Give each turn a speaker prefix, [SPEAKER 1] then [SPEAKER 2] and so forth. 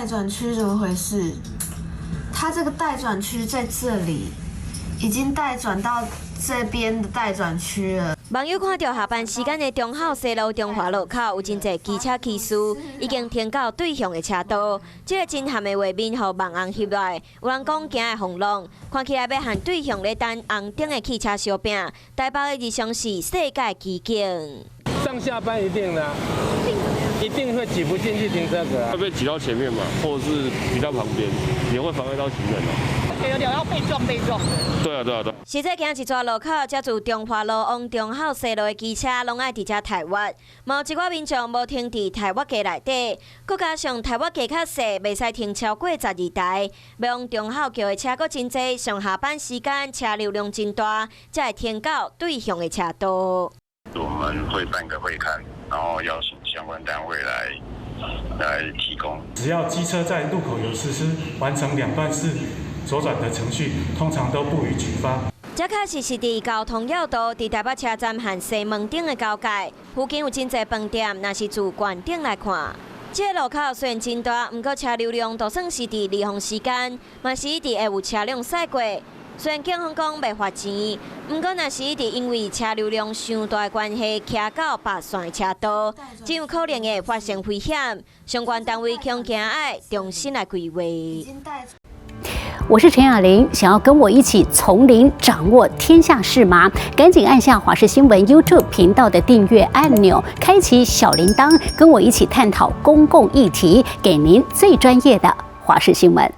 [SPEAKER 1] 待轉區怎麼回事？它這個待轉區在這裡，已經待轉到這邊的待轉區了。
[SPEAKER 2] 網友看著下班時間的忠孝西路中華路口有真濟機車騎士已經停到對向的車道，這個震撼的畫面予網紅翕落來，有人講驚會轟隆，看起來欲和對向咧等紅燈的汽車相拚。台北的日常是世界奇景。
[SPEAKER 3] 上下班一定的，一定會擠不進去停車格，
[SPEAKER 4] 會被擠到前面嘛，或者是擠到旁邊，也會妨礙到行人哦。
[SPEAKER 5] 有點要被撞被撞的。
[SPEAKER 4] 對啊對啊對。
[SPEAKER 2] 實際行一逝路口，才自中華路往忠孝西路的機車攏愛佇遮刣彎，嘛有一寡民眾無停佇刣彎格內底，閣加上刣彎格較細，袂使停超過12台。欲往忠孝橋的車閣真濟，上下班時間車流量真大，才會停到對向的車道。
[SPEAKER 6] 我們會辦個會勘，然後邀請相關單位來提供。
[SPEAKER 7] 只要機車在路口有實施完成兩段式左轉的程序，通常都不予舉發。
[SPEAKER 2] 這確實是佇交通要道，佇台北車站和西門町的交界，附近有真濟飯店。若是自懸頂來看，這個路口雖然真大，毋過車流量就算是佇離峰時間，嘛是一直會有車輛駛過。雖然警方講袂罰錢，毋過若是一直因為車流量傷大的關係，徛到白線的車道，真有可能會發生危險。相關單位恐驚愛重新來規劃。
[SPEAKER 8] 我是陳雅玲，想要跟我一起從零掌握天下事嗎？趕緊按下華視新聞 YouTube 頻道的訂閱按鈕，開啟小鈴鐺，跟我一起探討公共議題，給您最專業的華視新聞。